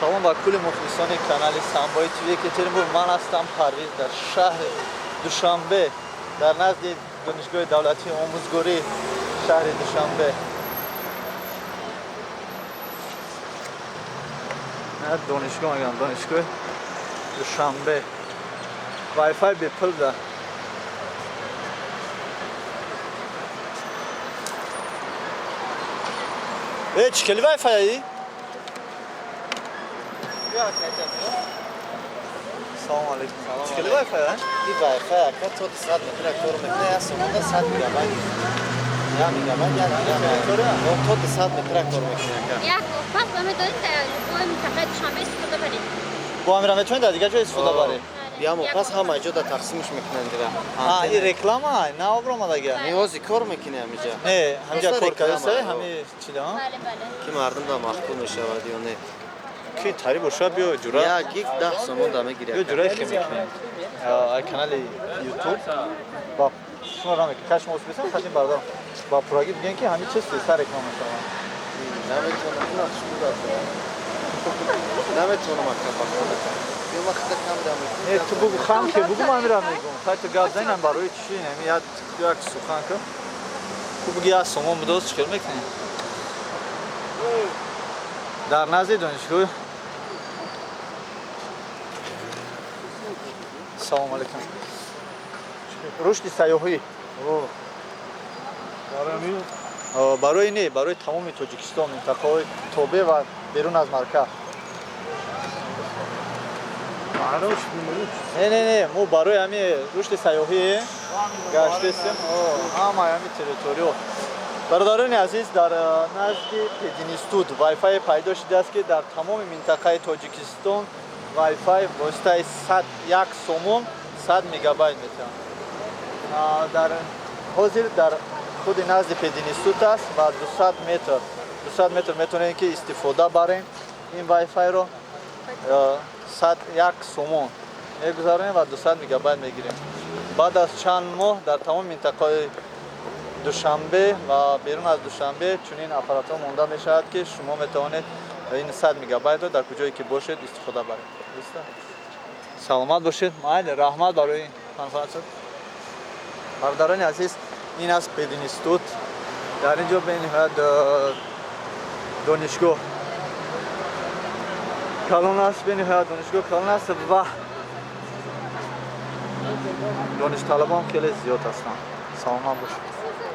Салом ба кулли мухлисони канали Самбои ТВ Екатеринбург. Ман ҳастам Парвиз дар шаҳри Душанбе, дар назди Донишгоҳи давлатии омӯзгории шаҳри Душанбе. Донишгоҳ мегӯям, донишгоҳи Душанбе. Вайфай бепул да. Э, чӣ хели вайфай? Салом алейкум. Чӣ хели вайфай, а? И вайфай ака то 200 метра кор мекунад, як сомонда 100 мегабайт. Як мегабайт, як мегабайт. То 200 метра кор мекунад ака. Як пас ба медонед дар любой минтақаи Душанбе истифода баред. Бо ҳамира метавонед дар дигар ҷо истифода баред? Ямо пас ҳама ҷо да тақсимш мекунанд дира. А, ин реклама, на обромадага. Ниҳози кор мекунӣ ҳамиҷа. Не, ҳамиҷа Просто кор реклама, кардаса, о. ҳами чи да? Бале, бале. Ки мардум да маъқул мешавад ё не. Ки тари боша, биё ҷура. Як гиг 10 сомон да мегири. Биё ҷураи хе мекунем. Ай канали YouTube ба шумо ра мекунем. Хаш шумо усбесам, хашин бародарам. Ба пурагӣ бигӯем ки ҳами чиз сар реклама мешавад. Наметавонам, шумо даст. Наметавонам ака ба худа. Ё ма худа камера мекунам. Не, ту бугу хам ке бугу ман мира мегум. Хай ту гап занам барои чӣ? Ҳами як сухан ки. Ту буги як сомон бидоз чӣ кор мекунӣ? Дар назди донишгоҳ. Салом алейкум. Рушди сайёҳӣ. Барои не, барои тамоми Тоҷикистон, минтақаҳои тобеъ ва берун аз марказ. Не, не, не, мо барои ҳами рушди сайёҳӣ гаштесем. Ҳамаи ҳами территориё. Бародарони азиз, дар назди пединститут вайфай пайдо шудааст, ки дар тамоми минтақаи Тоҷикистон вайфай воситаи 101 сомон 100 мегабайт метавонад. Дар ҳозир дар худи назди пединститут аст ва 200 метр, 200 метр метавонед ки истифода барем ин вайфайро. 101 сомон мегузаронем ва 200 мегабайт мегирем. Баъд аз чанд моҳ дар тамоми минтақаҳои Душанбе ва берун аз Душанбе чунин аппаратҳо монда мешавад, ки шумо метавонед ин 100 мегабайтро дар куҷое ки бошед истифода баред. Саломат бошед. Майли, раҳмат барои конференсия. Бародарони азиз, ин аст пединститут. Дар ин ҷо бениҳоят донишгоҳ калон аст, бениҳоят донишгоҳ калон аст ва доништалабон хеле зиёд ҳастанд. Саломат бошед.